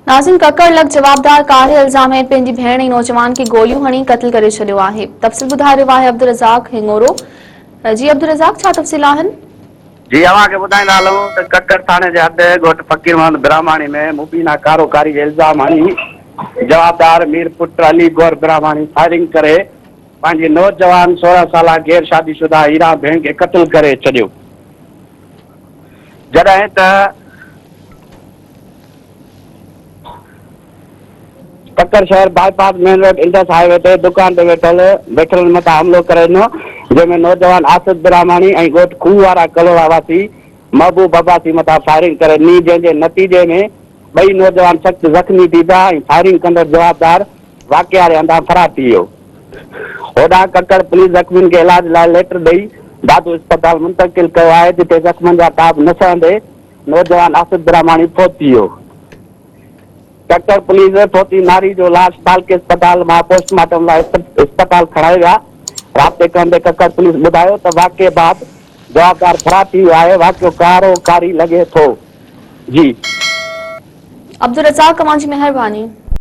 ناظم ڪڪڙ لڳ جوابدار ڪاري الزام هيٺ پنهنجي ڀيڻ ۽ نوجوان کي گوليون هڻي قتل ڪري ڇڏيو آهي. تفصيل ٻڌائي رهيو آهي عبدالرزاق هڱورو. جي عبدالرزاق ڇا تفصيل آهن؟ جي اوهان کي ٻڌائيندا هلون ته ڪڪڙ ٿاڻي جي حد ڳوٺ فقير محمد براهماڻي ۾ مبينا ڪارو ڪاري جي الزام هڻي جوابدار مير پٽ علي گوهر براهماڻي فائرنگ ڪري پنهنجي نوجوان 16 سالا غير شادي شده هيران ڀيڻ کي قتل ڪري ڇڏيو جڏهن ته سکر شهر bypass main road Indus highway تي دڪان تي ويٺل ويٺلن مٿان حملو ڪري ڏنو، جنهن ۾ نوجوان آصف براهماڻي ۽ ڳوٺ کوهه وارا ڪلهوڙا واسي محبوب عباسي مٿان فائرنگ ڪري ڏني، جنهن جي نتيجي ۾ ٻئي نوجوان سخت زخمي ٿي پيا ۽ فائرنگ ڪندڙ جوابدار واقعي واري هنڌان فرار ٿي ويو. هوڏانهن ڪڪڙ پوليس زخمين کي علاج لاء ليٽر ڏئي دادو اسپتال منتقل ڪيو آهي، جتي زخمن جا تاب نه سهندي نوجوان آصف براهماڻي فوت ٿي ويو. ڪڪڙ پوليس فوتي ناري جو لاش تعلقي اسپتال مان پوسٽ مارٽم لاء اسپتال کڻائي ويا. رابطي ڪندي ڪڪڙ پوليس ٻڌايو ته واقعي بعد جوابدار فرار ٿي ويو آهي، واقعو ڪارو ڪاري لڳي ٿو. جي. عبدالرزاق اوهان جي مهرباني.